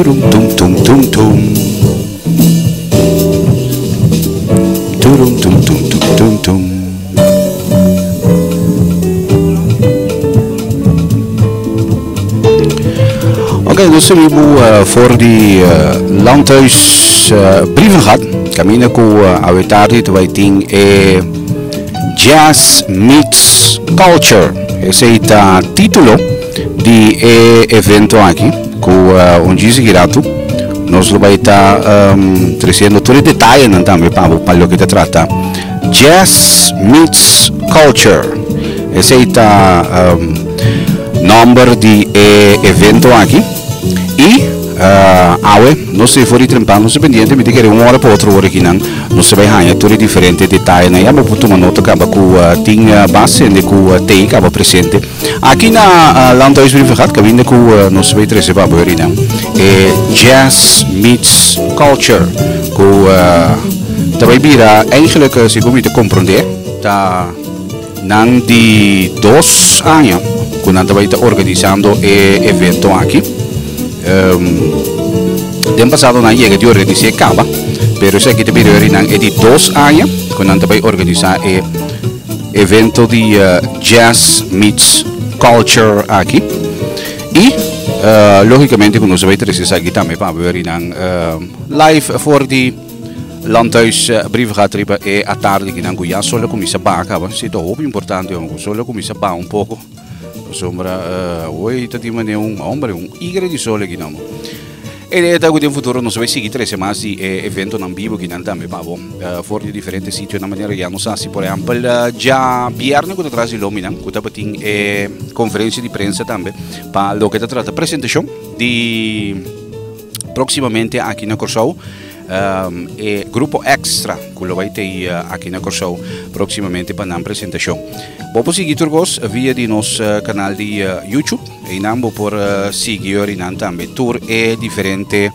Turum tum tum tum tum. Turum tum tum tum tum tum. Ok, nos ta bibu for di Landhuis Brievengat. Caminda cu awe tardi ta bay tin e Jazz Meets Culture. Esey ta titulo di e evento aki cu un djis giratu nos lo bay ta treciendo tur e detayenan tambe pa bo pa loke ta trata Jazz Meets Culture. Esey ta nomber di e evento aki y awe nos ta for di trempan nos ta pendiente mi ta kere un ora pa otro ora kinan nos ta bay haña tur e diferente detayenan ya bo por tuma nota kaba cu tin bas hende cu tey kaba presente aki na Landhuis Brievengat caminda cu nos ta bay trece pa bo herinan e Jazz Meets Culture cu ta bay bira eigenlijk segun mi ta comprende ta Nan di dos aña cu nan ta bay ta organisando e evento aki. Den pasado nan yega di organisa e caba, pero esaki ta bira yori nan e di dos aña cu nan ta bay organisa e evento di Jazz Meets Culture aki. Y logicamente cu nos ta bay trece esaki tambe pa yori nan live for di. Landhuis Brievengat riba e atardi kinan ku ya sol a kuminsá baha kaba. Si ta hopi importante hombre ku sol a kuminsá baha un poko pasobra hoy ta tin manera un hombre un igre di sol aki nan. E idea ta ku den futuro nos a bai sigui trese mas di e eventonan bibo kinan tambe pa bo for di diferente sitionan manera ya nos hasi por ehempel djabièrnè ku ta tras di lominan ku tabatin e konferensia di prensa tambe pa loke ta trata presentashon di Próximamente aki na Kòrsou e grupo Extra ku lo bai tei aki na Kòrsou próximamente pa nan presentashon. Bo por sigui tur kos via di nos kanal di YouTube. Einan bo por sigui orinan tambe tur e diferente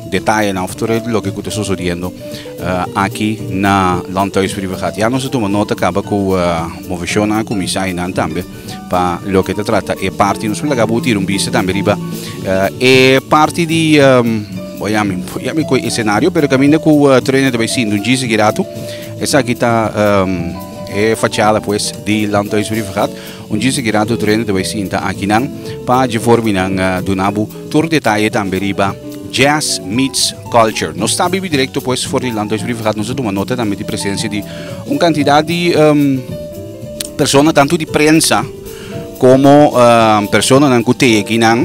detayenan òf tur e loke ku ta sosodiendo aki na Landhuis Brievengat. Ya nos a tuma nota kaba ku moveshonnan a kuminsá einan tambe. Pa loke ta trata e parti, nos por laga bo tira un bista tambe riba e parti di, bo yami, bo yami ku escenario, pero kaminda ku treinen ta bai sinta un djis aki ratu. Esaki ta e fachada pues di Landhuis Brievengat. Un djis aki ratu treinen ta bai sinta akinan pa dje forma nan duna bo tur detaye tambe riba Jazz Meets Culture. Nos ta bibi direkto pues for di Landhuis Brievengat. Nos a tuma nota tambe di presensia di un kantidat di. Persona tantu di prensa komo personanan ku te akinan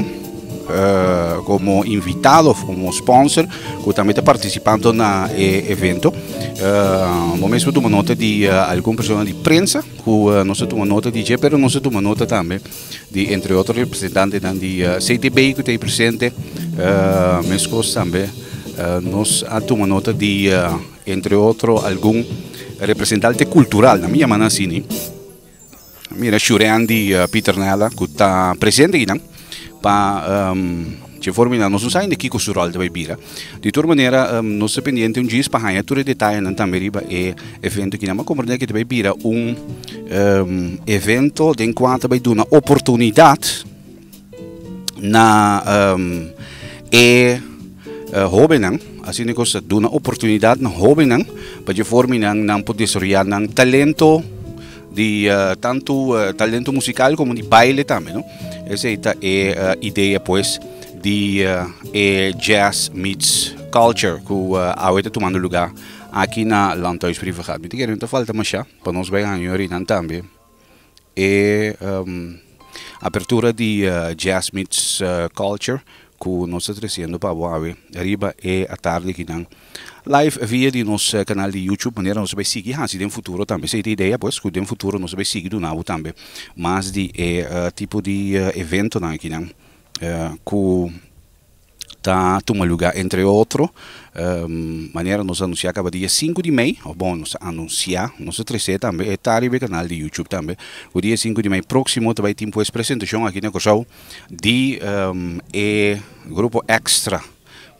komo invitado of komo sponsor ku tambe ta partisipando na e evento. Bo mes por tuma nota di algun persona di prensa ku nos a tuma nota di dje pero nos a tuma nota tambe di entre otro representantenan di CTB ku ta ei presente. Meskos tambe nos a tuma nota di. Entre otro algun representante cultural, nan mi yama nan asini. Mira Shurean di Pieternella cu ta presente akinan pa dje forma nan nos no sa ainda kico su rol ta bay bira. Di tur manera nos ta pendiente un djis pa haya tur e detayenan tambe riba e evento akinan. Mi a comprende cu ta bay bira un evento den cua ta bay duna oportunidad na e hobennan, asina ku sa duna oportunidat na hobennan pa dje forma nan nan por desaroyá nan talento di tantu talento musikal komo di baile tambe no. Esei ta e idea pues di e Jazz Meets Culture ku awe ta tumando lugá aki na Landhuis Brievengat. Mi ta kere no ta falta mashá pa nos bai haña yorinan tambe. E apertura di Jazz Meets Culture ku nos ta tresiendo pa bo awe riba e atardi akinan live via di nos kanal di YouTube manera nos ta bai sigui hasi den futuro tambe. Esei ta e idea pues ku den futuro nos ta bai sigui duna bo tambe mas di e tipo di eventonan akinan ku ta tuma luga entre otro manera nos a anuncia caba dia sinku di mei of bon nos a anuncia nos a trece tambe e ta riba e canal di YouTube tambe cu dia sinku di mei proximo ta bay tin pues presentacion aki na Corsou di e grupo Extra.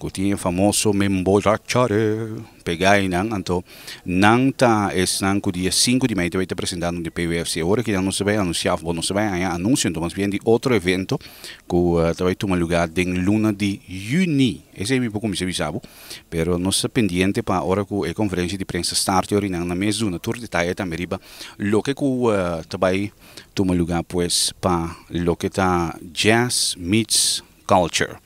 Ku tin e famoso M'Emborracharé pegá einan, anto nan ta esnan ku dia sinku di mei ta bai ta presentá den di PWFC. Ora ki nan nos ta bai anunsiá òf bo nos ta bai haña anunsio anto mas bien di otro evento ku ta bai tuma lugá den luna di yüni. Esei mi por kuminsá bisa bo, pero nos ta pendiente pa ora ku e konferensia di prensa start e ora nan nan mes duna tur detaye tambe riba loke ku ta bai tuma lugá pues pa loke ta Jazz Meets Culture.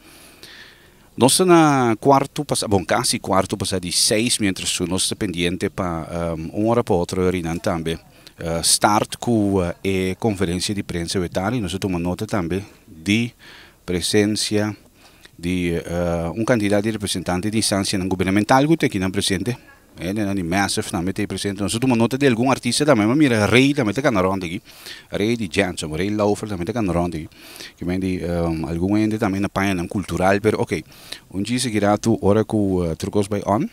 Nos ta na cuarto pasa, bon casi cuarto pasa di seis mientras cu nos ta pendiente pa un ora pa otro horinan tambe start cu e conferencia di prensa wetari. Nos a tuma nota tambe di presencia di un cantidad di representante di instancianan gubernamental cu ta akinan presente. Hendenan di Massive tambe ta ei presente. Nos a tuma nota di algun artista tambe. Mi a mira Rey tambe ta cana rond aki. Rey di Jansen, Rey Laufer tambe ta cana rond aki. Ki men di algun hende tambe na pañanan cultural. Pero ok, un djis aki ratu ora cu tur cos bay on,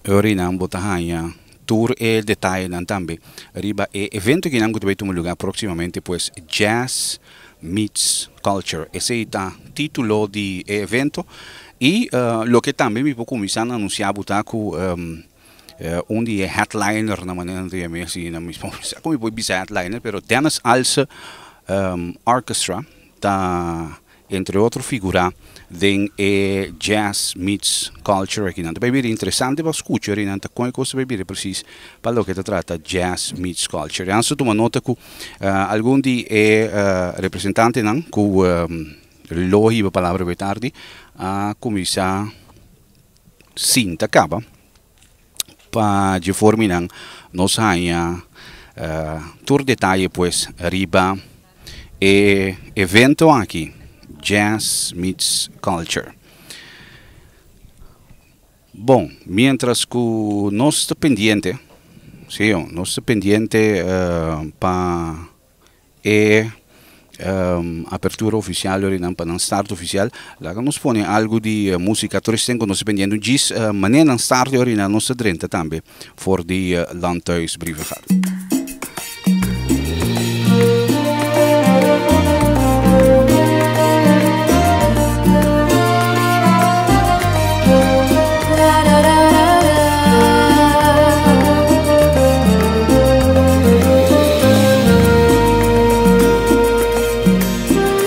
ora nan bo ta haña tur e detayenan tambe riba e evento akinan cu ta bay tuma lugar proximamente, pues Jazz Meets Culture. Esey ta titulo di e evento. Y loke tambe mi por cuminsa na anuncia bo ta cu un di e headliner na manera nan ta yama asi na mi no sa con mi por bisa headliner pero Dennis Alse Orchestra ta entre otro figura den e Jazz Meets Culture aki nan ta bay bira interesante pa scucha ori nan ta con e cos ta bay bira precies pa loke ta trata Jazz Meets Culture. Anso tuma nota cu algun di e representantenan cu Lo hiba palabra bay tardi a cuminsa sinta caba pa dje forminan nos haña tur detaye pues riba e evento aki Jazz Meets Culture. Bon, mientras cu nos ta pendiente, si, nos ta pendiente pa E apertura oficial ora nan pa nan start oficial laga nos pone algo di musica tur esten cu nos ta pendiendo djis manera nan start ora nan nos ta drenta tambe for di Landhuis Brievengat.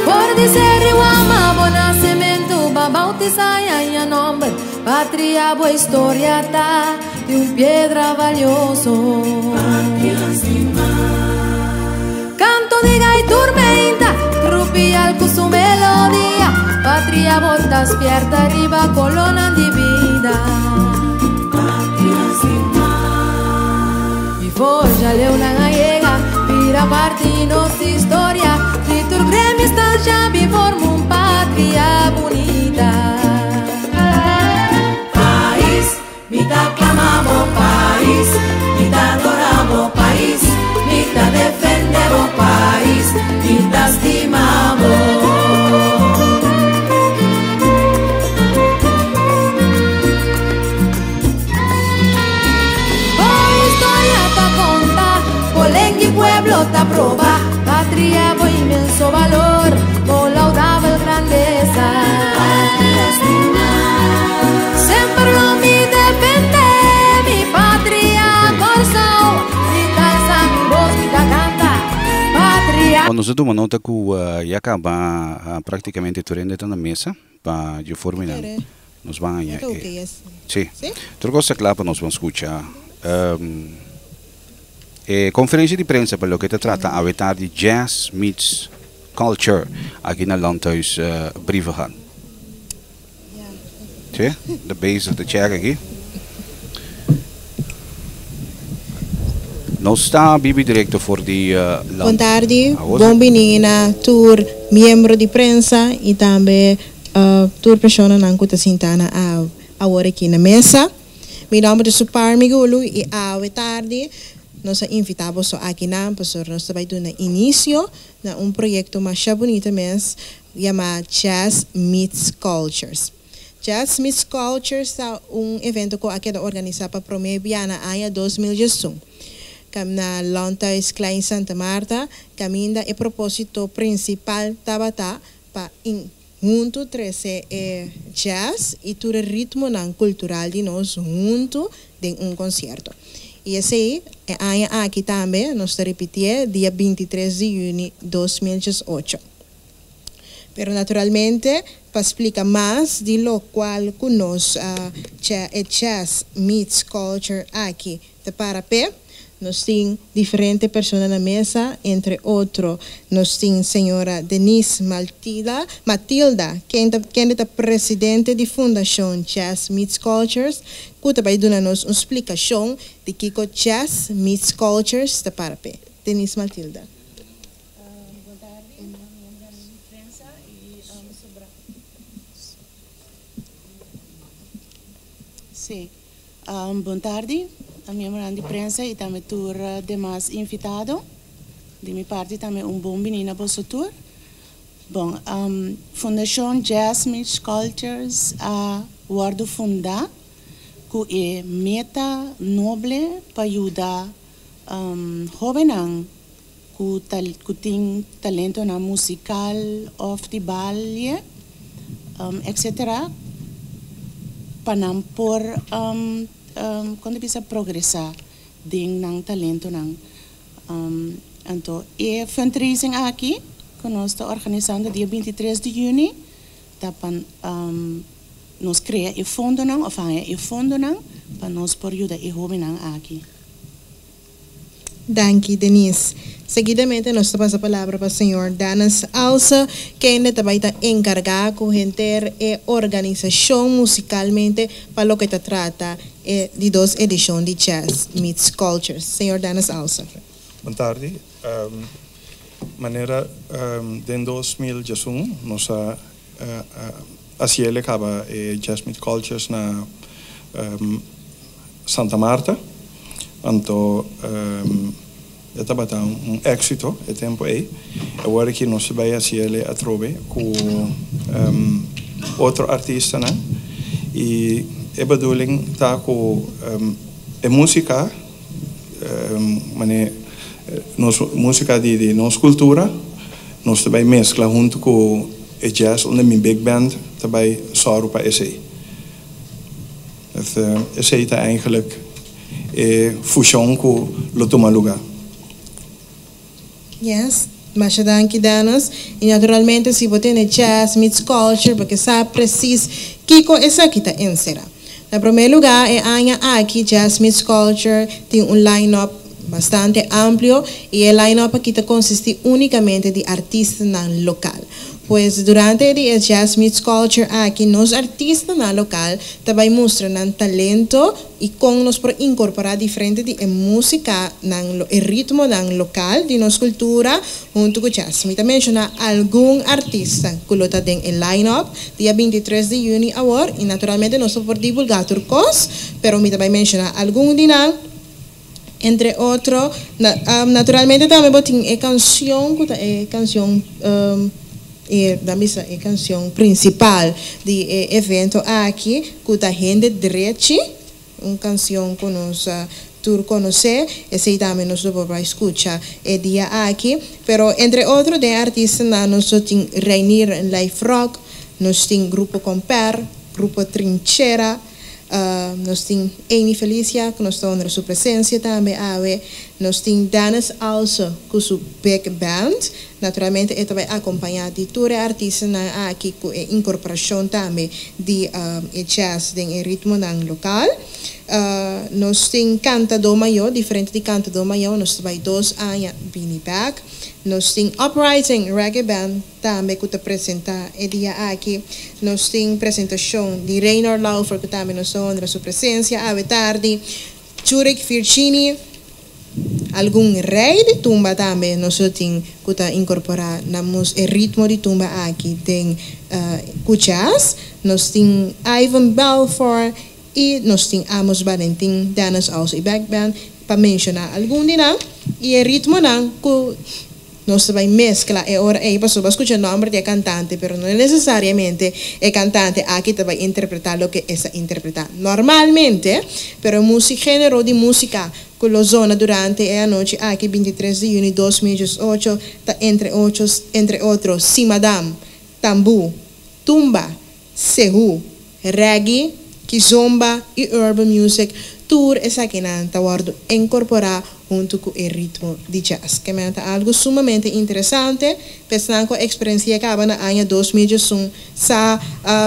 For di Cerri Wama bo nasementu ba bautisa ya nomber Patria bo historia ta di un piedra valioso Canto di gai turmenta trupial cu su melodia Patria bo ta spierta riba colonan di bida Forja leunan a yega, bira parti nos historia, di tur gremio sta Xabi forma un patria bunita. Pais, mi ta clama bo pais, mi ta adora bo pais, mi ta defende bo pais, mi ta stima bo. Bo historia ta conta, bo lengua y pueblo ta proba, patria bo inmenso valor, bo laudabel grandeza. Patria stima. Semper lo mi defende mi patria Corsou, mi ta alza mi voz, mi ta canta, patria. Bon, nos a tuma nota cu ya caba practicamente tur hende ta na mesa pa dje forma nan. Nos ban haña e. Sí. Tur kos ta kla pa nos ban skucha e konferensia di prensa pa loke ta trata awe tardi Jazz Meets Culture aki na Landhuis Brievengat. Sí, ta bezig ta chèk aki. Nos ta bibi direkto for di Land. Bon tardi, bon bini na tur miembro di prensa i tambe Tur personanan ku ta sinta na awor aki na mesa. Mi nòmber ta Suparmi Gulu i awe tardi nos a invitá boso akinan pasobra nos ta bai duna inisio na un proyekto masha bunita mes yamá Jazz Meets Cultures. Jazz Meets Cultures ta un evento ku a keda organisá pa promé bia na aña 2011 na Landhuis Klein Santa Martha kaminda e propósito prinsipal tabata pa. Huntu trese e jazz i tur e ritmonan kultural di nos huntu den un konsierto. I esei e aña aki tambe nos ta ripitié dia 23 di yüni 2018. Pero naturalmente pa splika mas di lokual ku nos e Jazz Meets Culture aki ta para p'e, nos tin diferente persona na mesa, entre otro nos tin señora Denise Maltida, Matilda, ken ta kende ta presidente di Fundashon Jazz Meets Cultures, ku ta bai duna nos un splikashon di kiko Jazz Meets Cultures ta para p'e. Denise Matilda. Bon tardi, miembronan di prensa y sobra. Sí. Bon tardi, miembronan di prensa y tambe tur demas invitado. Di mi parti tambe un bon bini na boso tur. Bon, Fundacion Jazz Meets Cultures a wordo funda cu e meta noble pa yuda hobennan cu cu tin talentonan musical of di baile, etc. Pa nan por, con ta bisa, progresa den nan talentonan. Anto e fundraising aki cu nos ta organisando dia 23 di juni ta pa nos crea e fondonan of haya e fondonan pa nos por yuda e hobennan aki. Danki, Denise. Seguidamente nos ta pasa palabra pa señor Dennis Alse, kende ta bai ta enkargá ku henter e organisashon musikalmente pa loke ta trata e di dos edishon di Jazz Meets Cultures. Señor Dennis Alse. Bon tardi. Manera den 2011 nos a hasiele kaba e Jazz Meets Cultures na Santa Marta. Anto e tabata un éksito e tempu ei. Awor aki nos ta bai hasiele atrobe ku otro artistanan i e bedoeling ta ku e músika, manera nos músika di nos kultura, nos ta bai meskla huntu ku e jazz unda mi big band ta bai sòru pa esei. Esei ta eigenlijk e fushon ku lo tuma lugá. Yes, masha danki, Dennis. I naturalmente si bo tene Jazz Meets Culture bo ke sa presis kiko esaki ta enserá. Na promé lugá, e aña aki Jazz Meets Culture tin un line-up bastante amplio i e line-up aki ta konsistí únikamente di artistanan lokal. Pues durante di e Jazz Meets Culture aki nos artistanan lokal ta bai mustra nan talento i kon nos por inkorporá diferente di e músikanan, e ritmonan lokal di nos kultura huntu ku jazz. Mi ta menshoná algun artista ku lo ta den e line-up dia 23 di yüni awor i naturalmente nos no por divulgá tur kos, pero mi ta bai menshoná algun di nan. Entre otro, naturalmente tambe bo tin e kanshon ku ta e kanshon e ta bisa e kanshon prinsipal di e evento aki ku ta Hende Drechi, un kanshon ku nos tur konosé, esei tambe nos lo por bai skucha e dia aki. Pero entre otro den artistanan nos lo tin Reinier Lijfrock, nos tin Grupo Comper, Grupo Trinchera, Nos tin Amy Felicia ku nos ta honra su presensia tambe awe. Nos tin Dennis Alse ku su big band. Naturalmente e ta bai akompañá di tur e artistanan aki ku e inkorporashon tambe di e jazz den e ritmonan lokal. Nos tin Kantadó Mayó, diferente di Kantadó Mayó nos ta bai dos aña bini bèk. Nos tin Uprising Reggae Band. Tambe ku ta presentá e dia aki. Nos tin presentashon di Raynor Laufer ku tambe nos ta honra su presensia awe tardi. Churik Virgini, algun rei di tumba tambe nos lo tin ku ta inkorporá na mus e ritmo di tumba aki den ku jazz. Nos tin Ivan Balfour i nos tin Amos Valentin, Dennis Aus i Big Band pa menshoná algun di nan i e ritmonan ku nos ta bai meskla e ora ei pasobra bo a skucha nòmber di e kantante pero no nesesariamente e kantante aki ta bai interpretá loke e sa interpretá normalmente. Pero e musik género di músika ku lo zona durante e anochi aki 23 di yüni 2018 ta entre ocho entre otro Si Madam, Tambú. Tumba, Sehu, Reggae, Kizomba y Urban Music, tur esakinan ta wordo incorpora hunto cu e ritmo di jazz. Kiermen ta algo sumamente interesante, p'esnan cu a experiencia caba na aña 2001 sa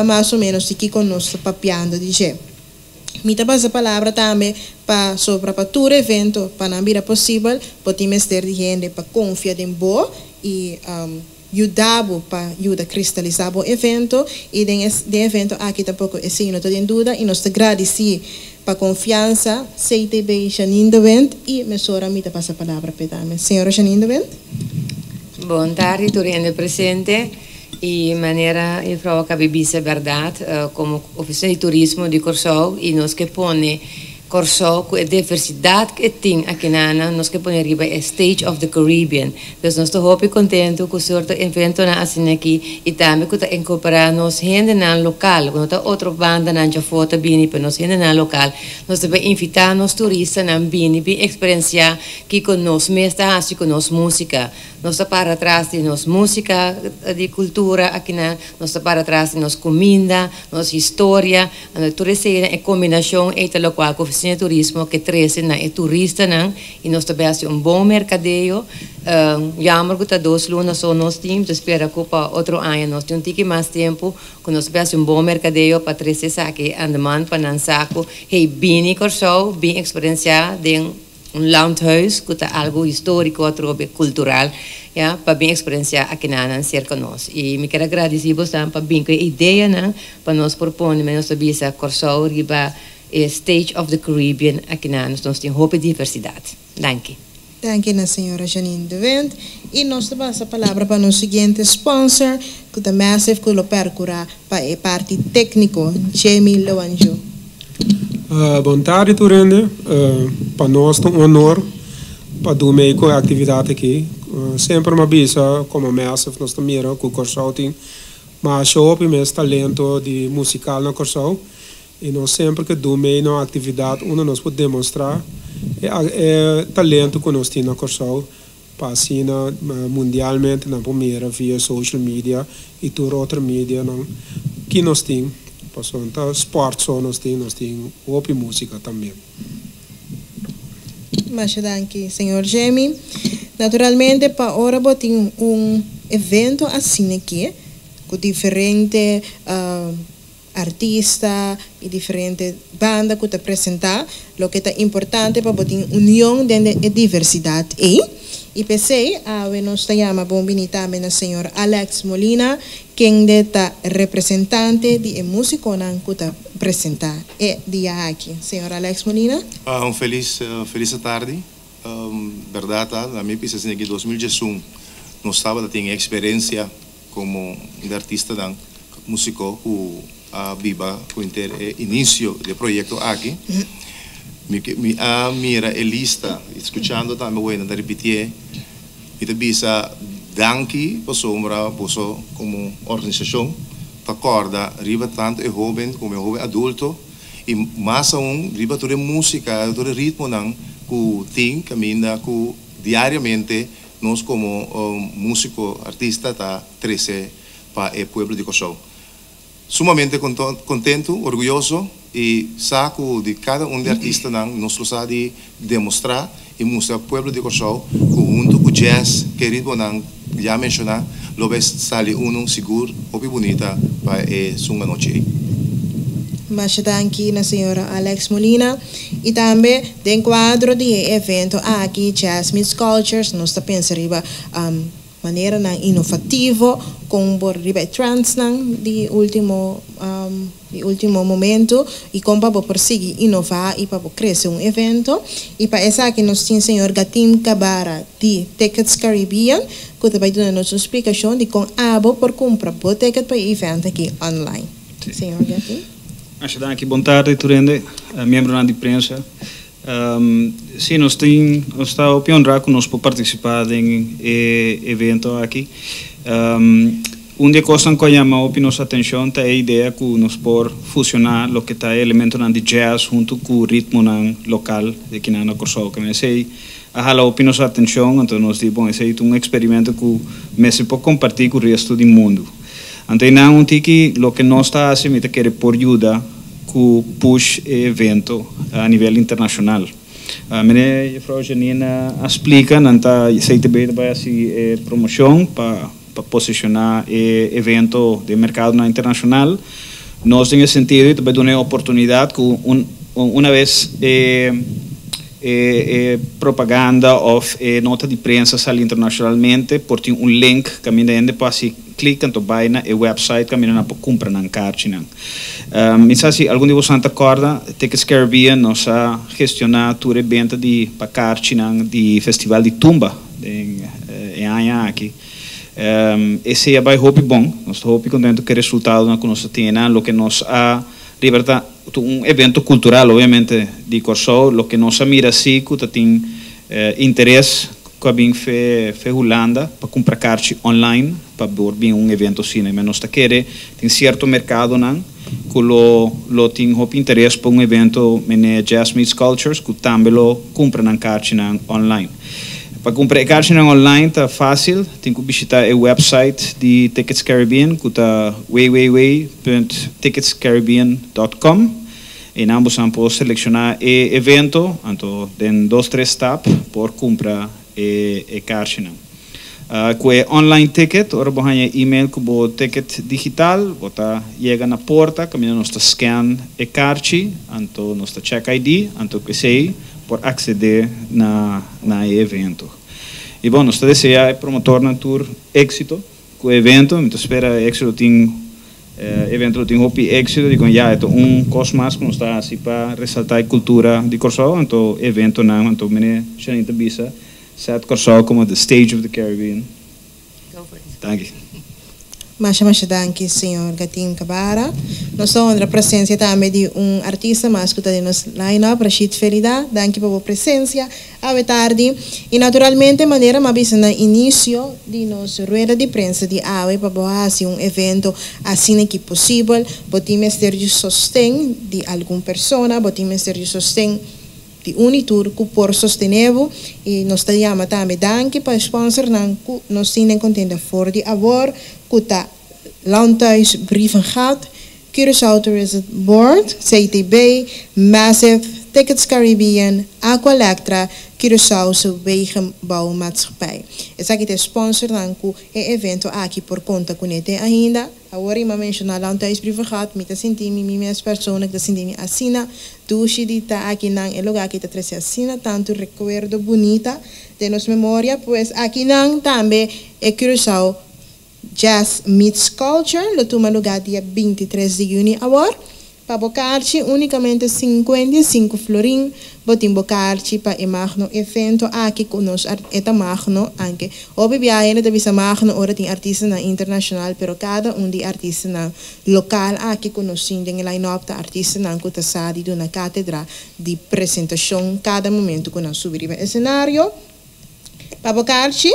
mas o menos di kico nos ta papiando di dje. Mi ta pasa palabra tambe pasobra pa tur evento pa nan bira posibel, bo tin mester di hende pa confia den bo y yuda bo pa yuda cristalisa bo evento y den den evento aki tampoco esey no ta den duda y nos ta gradici pa confiansa CTB Janine de Windt y mesora mi ta pasa palabra p'e tambe. Señora Janine de Windt. Bon tardi tur hende presente y manera juffrouw a cabi bisa berdad como Oficina di Turismo di Corsou y nos ke pone Kòrsou ku e diversidat ku e tin akinana nos ke pone riba e stage of the Caribbean. Dus nos ta hopi kontentu ku sorto eventonan asina aki i tambe ku ta inkorporá nos hendenan lokal, ku no ta otro bandanan djafó ta bini pero nos hendenan lokal. Nos ta bai invitá nos turistanan bini bin eksperensiá kiko nos mes ta hasi ku nos músika. Nos ta para tras di nos músika di kultura akinan, nos ta para tras di nos kuminda, nos historia. Anto tur eseinan, e kombinashon ei ta lokual ku Ofisina di Turismo ke trese na e turistanan i nos ta bai hasi un bon merkadeo. Jammer ku ta dos luna so nos tin, mi ta spera ku pa otro aña nos tin un tiki mas tempu ku nos ta bai hasi un bon merkadeo pa trese esaki andeman pa nan sa ku hey bini Kòrsou, bin eksperensiá den Un landhuis ku ta algu históriko atrobe kultural ya pa bin eksperensiá akinanan serka nos. I mi kier a gradisí bosan pa bin ku e ideanan pa nos por pone men nos ta bisa Kòrsou riba e stage of the Caribbean akinan nos tin hopi diversidat. Danki. Danki na señora Janine de Windt. I nos ta pasa palabra pa nos siguiente sponsor ku ta Massive ku lo perkurá pa e parti tékniko, Jamie Loanju. Bon tardi tur hende. Pa nos ta un honor pa dun mei ku e aktividat aki. Semper mi a bisa komo Massive nos ta mira ku Kòrsou tin masha hopi mes talento di musikal na Kòrsou i nos semper ke dun mei na un aktividat unda nos por demostrá e talento ku nos tin na Kòrsou pa asina mundialmente nan por mira via social media y tur otro medianan ki nos tin, pasobra no ta sport so nos tin, nos tin hopi musica tambe. Masha danki señor Jemy. Naturalmente pa ora bo tin un evento asina aki cu diferente artista y diferente banda cu ta presenta, loke ta importante pa bo tin union den e diversidad ey. Y p'esey awe nos ta yama bon bini tambe na señor Alex Molina, kende ta representante di e musiconan cu ta presenta e dia aki. Señor Alex Molina. Un felis felis atardi. Berdad ta, na mi pisa esaki 2011 nos tabata tin e experiencia Komo un di artistanan músiko ku a biba ku henter e inisio di e proyekto aki, mi ke mi a mira e lista i skuchando tambe wei nan ta ripitié, mi ta bisa danki pasobra boso komo organisashon ta kòrda riba tantu e hóben komo e hóben adulto i mas aun riba tur e músika, tur e ritmonan ku tin kaminda ku diariamente Nos komo músiko, artista ta trese pa e pueblo di Kòrsou. Sumamente kontentu, orguyoso i sa ku di kada un di artistanan nos lo sa di demostrá i mustra pueblo di Kòrsou ku huntu ku jazz, ku e ritmonan ya menshoná, lo bai sali unu sigur hopi bunita pa e sun anochi ei. Masha danki na señora Alex Molina y tambe den cuadro di e evento aki Jazz Meets Cultures nos ta pensa riba maneranan inovativo con bo riba e trendsnan di ultimo di ultimo momento y con pa bo por sigui inova y pa bo crece un evento y pa esaki nos tin señor Gatim Cabara di Tickets Caribbean cu ta bay duna nos un splicacion di con abo por cumpra bo ticket pa e event aki online. Señor Getty. Masha danki. Bon tardi tur hende, miembronan di prensa. Sí, nos tin, nos ta hopi honrá ku nos por partisipá den e evento aki. Un di e kosnan ku a yama hopi nos atenshon ta e idea ku nos por fusioná loke ta e elementonan di jazz huntu ku ritmonan lokal di akinan na Kòrsou. Keme esei a hala hopi nos atenshon, anto nos di, bon, esei ta un eksperimento ku mester por kompartí ku resto di mundu. Anto einan un tiki loke nos ta hasi mi ta kere por yuda ku push e evento a nivel internashonal. Mene Juffrouw Janine a splika nan ta CTB ta bai hasi e promoshon pa pa posishoná e evento den merkadonan internashonal. Nos den e sentido ta bai duna e oportunidat ku un una bes e e propaganda òf e nota di prensa sali internashonalmente por tin un link kaminda hende por hasi klik anto bai na e website kaminda nan por kumpra nan karchinan. Mi sa si algun di bosonan ta kòrda Tickets Caribbean nos a gestioná tur e benta di pa karchinan di festival di tumba den e aña aki. Esei a bai hopi bon. Nos ta hopi kontentu ku e resultadonan ku nos a tene. Loke nos a riba ta un evento kultural obviamente di Kòrsou. Loke nos a mira si ku ta tin interes ku a bin fe fe Hulanda pa kumpra karchi online pa por bin un evento asina. I nos ta kere tin sierto merkadonan ku lo lo tin hopi interes pa un evento mene Jazz Meets Cultures ku tambe lo kumpra nan karchinan online. Pa kumpra e karchinan online ta fásil, tin ku bishitá e website di Tickets Caribbean ku ta www punt ticketscaribbean dòt com. Einan bosan por selekshoná e evento, anto den dos tres stap por kumpra e karchinan. Ku e online ticket, ora bo haña e email ku bo ticket digital, bo ta yega na porta kaminda nos ta scan e karchi, anto nos ta check ID, anto ku esei por aksedé na na e evento. I bon, nos ta deseá e promotornan tur éksito ku e evento. Mi ta spera e éksito tin e evento lo tin hopi éksito dikon ya e ta un kos mas ku nos ta hasi pa resaltá e kultura di Kòrsou, anto e eventonan, anto mene Shanine ta bisa, Set Kòrsou komo the stage of the Caribbean. Go for it. Danki. Masha masha danki señor Gatin Cabara. Nos ta honra presencia tambe di un artista mas cu ta den nos line up, Rashid Felida. Danki pa bo presencia awe tardi. Y naturalmente manera mi a bisa na inicio di nos rueda di prensa di awe pa bo haci un evento asina ki posibel, bo tin mester di sosten di algun persona, bo tin mester di sosten di un i tur ku por sostené bo i nos ta yama tambe danki pa e sponsornan ku nos tin den kontenta for di awor ku ta Landhuis Brievengat, Curaçao Tourism Board, CTB, Massive, Tickets Caribbean, Aqualectra, Curaçaose Wegenbouwmaatschappij. Esaki ta e sponsornan ku e evento aki por konta kuné te ainda. Awor i m'a menshoná Landhuis Brievengat, mi ta sinti mi mi mes persona ku ta sinti mi asina dushi di ta akinan. E lugá aki ta trese asina tantu rekuerdo bunita den nos memoria. Pues akinan tambe e Curaçao Jazz Meets Culture lo tuma lugá dia 23 di yüni awor. Pa bo karchi únikamente 55 florin. Bo tin bo karchi pa e magno evento aki ku nos e ta magno anke hopi biaha hende ta bisa magno ora tin artistanan internashonal pero kada un di artistanan lokal aki ku nos tin den e line up ta artistanan ku ta sa di duna kátedra di presentashon kada momento ku nan subi riba esenario. Pa bo karchi,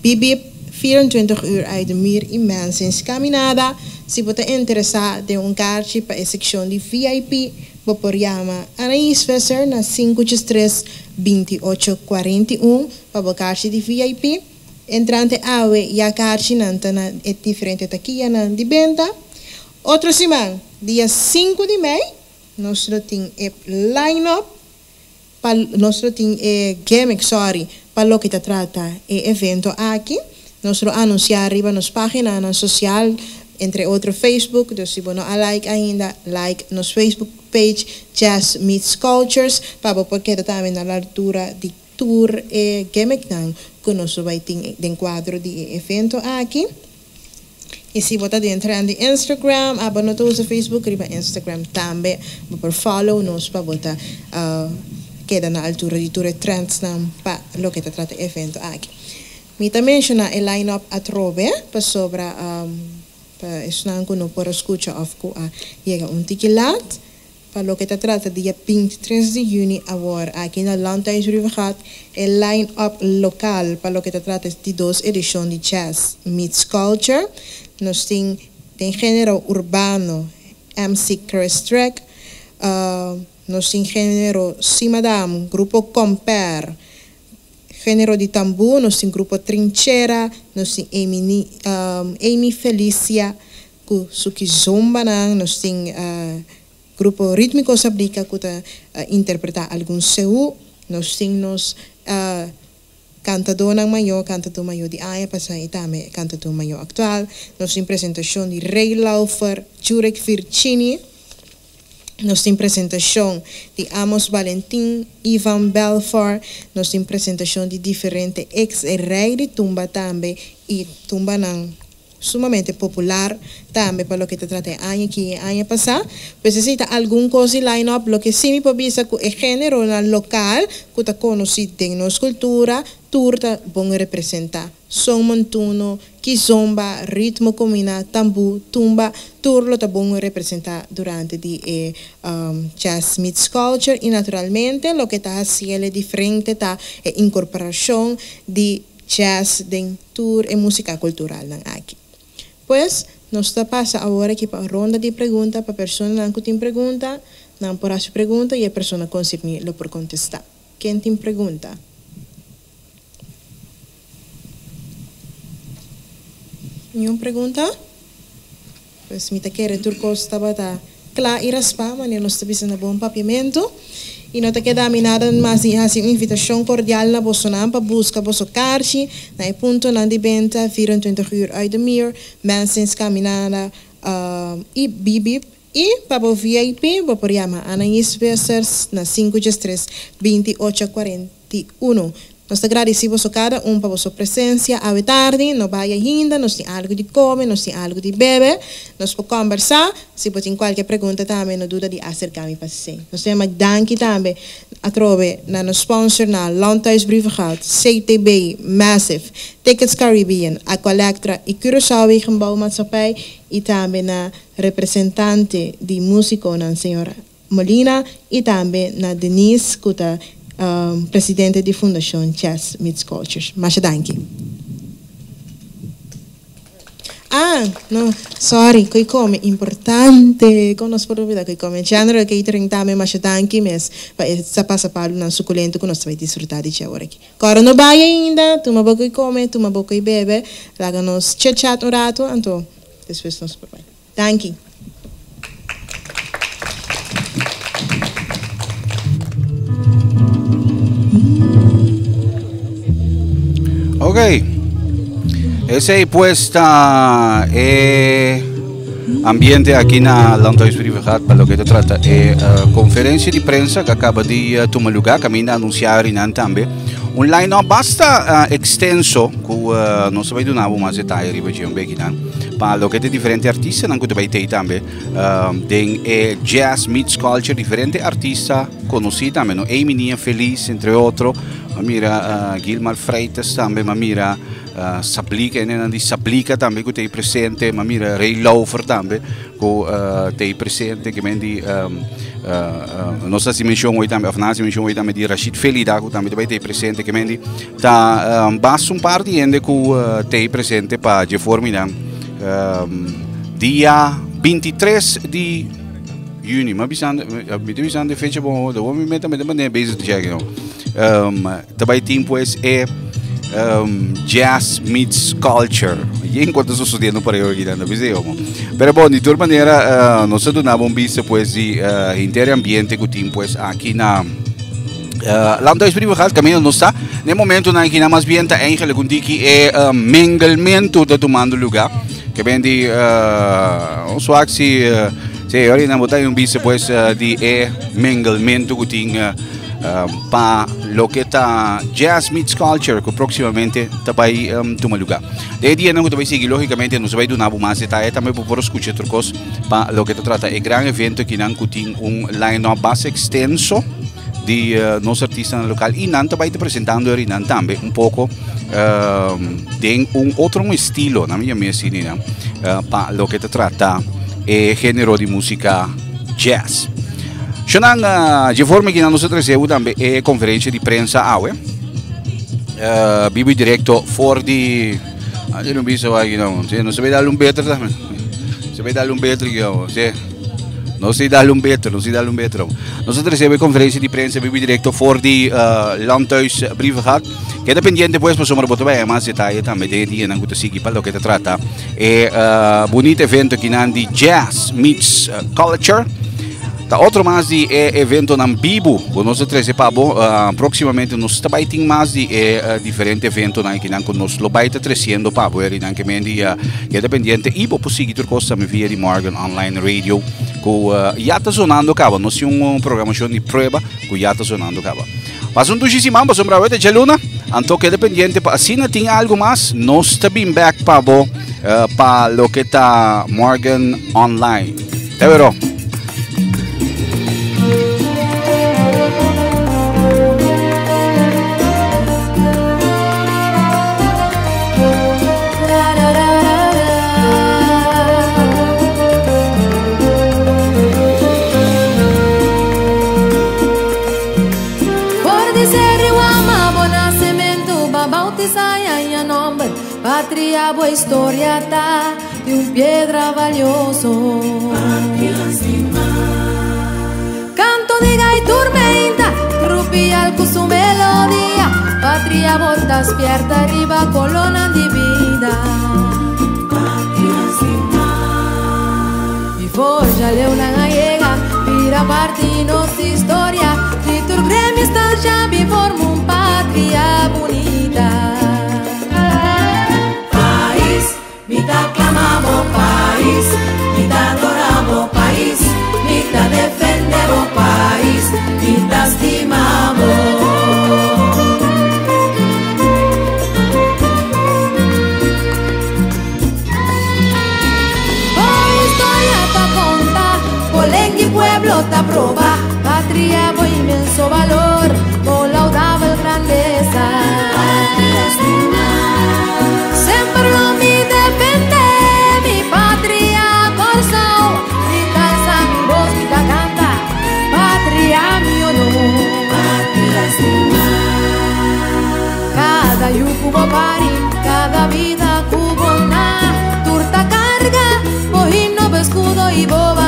bibip 24 uur uit de muur i mensens caminada. Si bo ta interesá den un karchi pa e sekshon di VIP, bo por yama Anaïs Visser na sinku djes tres, 28 41 pa bo karchi di VIP. Entrante awe ya karchinan ta na e diferente takiyanan di benta. Otro siman, dia sinku di mei, nos lo tin e line-up pa nos lo tin e gimmick, sorry, pa loke ta trata e evento aki. Nos lo anuncia riba nos paginanan social, entre otro Facebook, dus si bo no a like ainda, like nos Facebook page Jazz Meets Cultures, pa bo por keda tambe na la altura di tur e gimmicknan cu nos lo bay tin den cuadro di e evento aki. Y si bo ta den trend di Instagram, abo no ta usa Facebook, riba Instagram tambe bo por follow nos pa bo ta keda na altura di tur e trendsnan pa loke ta trata e evento aki. Mi ta menciona e line-up atrobe pasobra pa esnan cu no por a scucha of cu a yega un tiki laat. Pa loke ta trata dia 23 di yüni awor aki na Landhuis Brievengat e line up lokal pa loke ta trata di dos edishon di Jazz Meets Culture. Nos tin den género urbano MC Chris Trek, nos tin género Simadam, Grupo Compare, Género di tambú, nos tin grupo Trinchera, nos tin Amy, Amy Felicia ku su kizombanan, nos tin grupo Rítmiko Sablika ku ta interpretá algun seú, nos tin nos kantadónan mayó, kantadó mayó di aña pasá i tambe kantadó mayó aktual, nos tin presentashon di Ray Lauffer, Jurek Virginie. Nos tin presentashon di Amos Valentin, Ivan Belfort, nos tin presentashon di diferente ex rei di tumba tambe i tumbanan sumamente popular tambe pa loke ta trata e aña aki i e aña pasá. Pues esei ta algun kos di line up. Loke sí mi por bisa ku e géneronan lokal ku ta konosí den nos kultura tur ta bon representá. Son montuno, kizomba, ritmo kombiná, tambú, tumba, tur lo ta bon representá durante di e Jazz Meets Culture i naturalmente loke ta hasiel diferente ta e inkorporashon di jazz den tur e músika kulturalnan aki. Pues, nos ta pasa awor aki pa un ronda di pregunta pa personanan ku tin pregunta, nan por hasi pregunta i e persona konserní lo por kontestá. Ken tin pregunta? Niun pregunta? Pues mi ta kere tur kos tabata kla i raspá, manera nos ta bisa na bon papiamentu. I no ta keda mi nada mas di hasi un invitashon kordial na bosonan pa buska boso karchi na e puntonan di benta, 24 uur uit de Meer, Mensens Caminada i Bibib. I pa bo VIP bo por yama Anaïs Vissers na sinku diestres, binti ocho, kuarenta i unu. Nos ta gradisí boso kada un pa boso presensia awe tardi. No bai ainda, nos tin algu di kome, nos tin algu di bebe, nos por kòmbersá. Si bo tin kualke pregunta tambe no duda di aserká mi pa esei. Nos ta yama danki tambe atrobe na nos sponsornan Landhuis Brievengat, CTB, Massive, Tickets Caribbean, Aqualectra i Curaçao Wegenbouwmaatschappij i tambe na representante di músikonan señor Molina i tambe na Denise ku ta presidente di Fundashon Jazz Meets Cultures. Masha danki. Ah, no, sorry, koe kome, importante, kon nos por olbida koe kome. General Catering tambe masha danki mes pa e sa pasa palunan sukulento ku nos ta bai disfruta di dje awor aki. Kòrda no bai ainda, tuma bo koe kome, tuma bo koe bebe, laga nos chit chat un ratu, anto Despues nos por bai. Danki. Ok. Esey pues ta e ambiente aki na Landhuis Brievengat pa loke ta trata e conferencia di prensa que acaba di tuma lugar. Caminda anuncia rinan tambe un line-up basta extenso cu nos ta bay duna bo mas detaye riba dje un bekinan pa loke ta diferente artistanan cu ta bay tey tambe den e Jazz Meets Culture diferente artista conoci tambe no Amy Nia Feliz entre otro ma mira Gilmar Freitas tambe ma mira Sablika hendenan di Sablika tambe cu tey presente ma mira Ray Laufer tambe Ku ta ei presente ke men di nos hasi menshon hoy tambe of nan hasi menshon hoy tambe di Rashid Felida ku tambe ta bai ta ei presente ke men di ta basta un par di hende ku ta ei presente pa dje forminan dia 23 di juni mi a bisando mi ta bisando e fecha bon ho mi meta meta manera bezig te chèk no Ta bai tin pues e jazz meets culture. Y en cuanto sucediendo por ahí hoy no bisa yo. Pero bon, di tur manera nos a duna un bista pues di inter ambiente ku tin pues aki na Landhuis Brievengat camino nos ta. Ne momento na aquí mas bien ta eigenlijk un tiki e mengelmento ta tomando lugar. Que ben di un swak si si ahora na bota un bista pues di e mengelmento ku tin Pa loke ta Jazz Meets Culture ku próksimamente ta bai tuma lugá. Den e dianan ku ta bai sigui lógikamente nos ta bai duna bo mas detaye tambe bo por skucha tur kos pa loke ta trata e gran evento akinan ku tin un line-up basta ekstenso di nos artistanan lokal i nan ta bai ta presentando erinan tambe un poko den un otro un estilo nan mi yama asina pa loke ta trata e género di músika jazz. Shonan, dje forma ki nan nos a trese bo tambe e konferensia di prensa awe. Bibo direkto for di Ande no bisa wak no. Si no se bai dal un beter tambe. Se bai dal un beter ki no. Si. Nos ta dal un betro, nos ta dal un betro. Nos ta recibe conferencia di prensa bibi directo for di Landhuis Brievengat. Keda pendiente pues pasobra bo ta bay mas detaye tambe den e dianan cu ta sigui pa loke ta trata e bunita evento akinan di Jazz Meets Culture. Ta otro mas di e eventonan bibu ku nos ta trese pa bo. Próximamente nos ta bai tin mas di e diferente eventonan akinan ku nos lo bai ta tresiendo pa bo. Erinan ke men di keda pendiente i bo por sigui tur kos tambe via di Morgan Online Radio ku ya ta sonando kaba. Nos tin un programashon di prueba ku ya ta sonando kaba. Pasa un dushi siman pasobra awe ta djaluna, anto keda pendiente pa asina tin algu mas nos ta bin bek pa bo pa loke ta Morgan Online. Te wero! For di Cerri Wama bo nasementu ba bautisa ya nomber Patria bo historia ta di un piedra valioso Canto di gai turmenta trupial cu su melodia Patria bo ta spierta riba colonan di bida I forja leunan a yega bira parti nos historia Di tur gremio sta jabi forma un patria bunita. Pais, mi ta clama bo pais, mi ta adora bo pais, mi ta defende bo pais, mi ta stima bo. Bo historia ta conta, bo lengua y pueblo ta proba, patria bo inmenso valor, bo laudabel grandeza. Patria stima. Semper lo mi defende mi patria Corsou, mi ta alsa mi voz, mi ta canta, patria mi honor. Patria stima. Cada yu cu bo pari, cada bida cu bo na, tur ta carga bo himno, bo escudo y bo.